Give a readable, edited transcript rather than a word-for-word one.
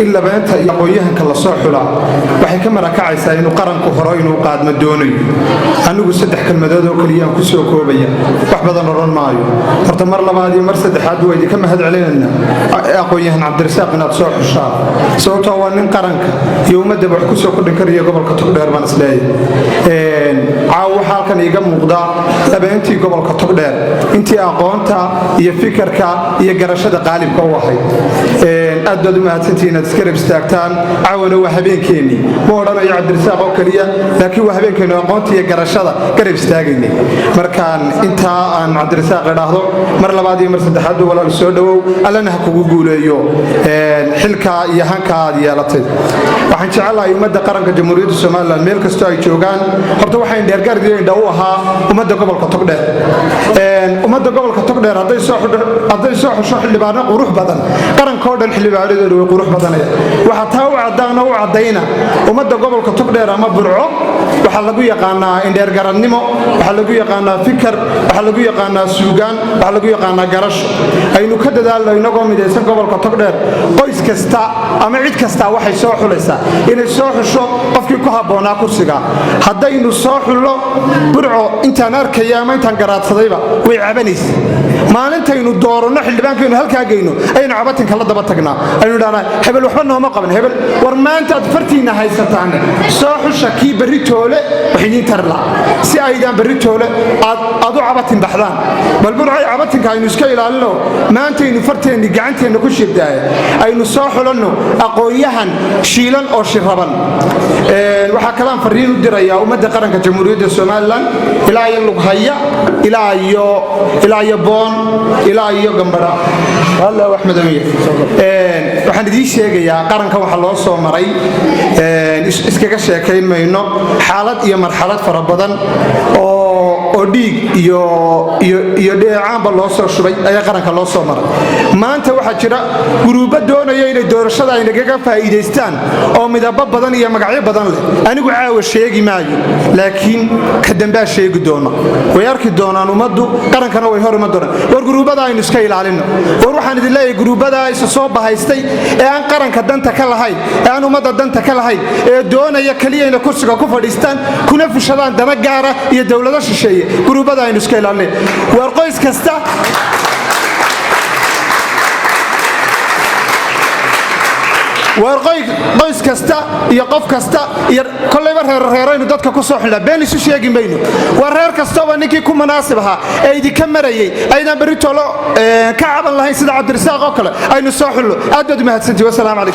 In labeenta iyo aqoon-yahanka lasoo xulaa waxay ka marakacaysaa inuu qaranku horo inuu qaadmo doonayo. Anigu saddex kelmadood oo keliyaan ku soo koobaya, wax badan odhan maayo. Horta mar labaad iyo mar saddexaad waa idinka mahad celinaynaa aqoon-yahan Cabdirasaaq inaad soo xushaan, sababtoo waa nin qaranka iyo ummaddaba wax ku soo kordhin karaya gobolka Togdheer baan isleeyahay. Caawa waxaa halkan iiga muuqda labeentii gobolka Togdheer, intii aqoonta iyo fikirka iyo garashada qaalibka u ahayd. Aad baad u mahadsantihi inaad iska rab istaagtaan. Caawana waa habeenkeennii, ma odhanayo Cabdirasaaq oo keliya, laakiin waa habeenkeennu aqoonta iyo garashada garab istaagaynay. Markaan intaa aan Cabdirasaaq idhaahdo, mar labaad iyo mar saddexaad, walaal, soo dhowow. Allana ha kugu guuleeyo xilkaa iyo hanka aad yeelatay. Waxaan jecelahay ummadda qaranka Jamhuuriyadda Somaliland meel kastoo ay joogaan. Horta waxayn dheergaardiindha u ahaa ummadda gobolka Togdheer. Ummadda gobolka Togdheer hadday soo xusho xildhibaano qurux badan, qarankoo dhan xildhibaanadoodu way qurux badanaya. Waxaa taa u caddaana u caddayna ummadda gobolka Togdheer ama Burco waxaa lagu yaqaanaa indheergarannimo, waxaa lagu yaqaanaa fikar, waxaa lagu yaqaanaa suugaan, waxaa lagu yaqaanaa garasho. Aynu ka dadaalno inagoo midaysan gobolka Togdheer. Qoys kasta ama cid kastaa waxay soo xulaysaa inay soo xusho qofkii ku habboonaa kursiga. Haddaynu soo xullo, Burco intaan arkaya ama intaan garaadsadayba way cabanaysa. Maalintaynu dooranno xildhibaankaynu halkaa geyno ayaynu cabatinka la daba tagnaa, aynu idhahnaa hebel waxba nooma qaban hebel. War maantaad fartiinna haysataan, soo xusha kii berri toole wax idiin tari laha, si aydaan berri toole aad u cabatin baxdaan. Bal Burcay, cabatinka aynu iska ilaalino. Maantaynu farteenni gacanteenna ku shirdaaya, aynu soo xulanno aqoon-yahan shiilan oo shiraban. Waxaa kalaan fariin u dirayaa ummadda qaranka Jamhuuriyadda Somaliland, ilaa iyo Lughaya, ilaa iyo Boon, ilaa iyo Gambadha. Axmedoye, waxaan idiin sheegayaa qaranka waxa loo soo maray iskaga sheekayn mayno. Xaalad iyo marxalad fara badan oo dhiig iyo dheecaanba loo soo shubay ayaa qaranka loo soo maray. Maanta waxaa jira guruubbo doonaya inay doorashada ay nagaga faa'iidaystaan oo midabo badan iyo magacyo badan leh. Anigu caawa sheegi maayo, laakiin ka dambaa sheegi doona. Way arki doonaan ummaddu, qarankana way hor iman doonaan. War guruubbada aynu iska ilaalino. War waxaan idin leeyahay, guruubbadaa isa soo bahaystay ee aan qaranka danta ka lahayn, ee aan ummadda danta ka lahayn, ee doonaya keliya inay kursiga ku fadhiistaan kuna fushadaan dana gaara iyo dowlado shisheeye, guruubbada aynu iska ilaalinay. War qoys kasta, waar qoys kasta iyo qof kasta iyo kollayba reeroreeraynu dadka ku soo xidhnaa, been isu sheegi mayno. Waa reer kastaba ninkii ku munaasib ahaa ee idinka marayay, aydan berri toolo ka caban lahayn sida Cabdirasaaq oo kale, aynu soo xullo. Aad baad u mahadsantihi. Wasalaamu calaykum.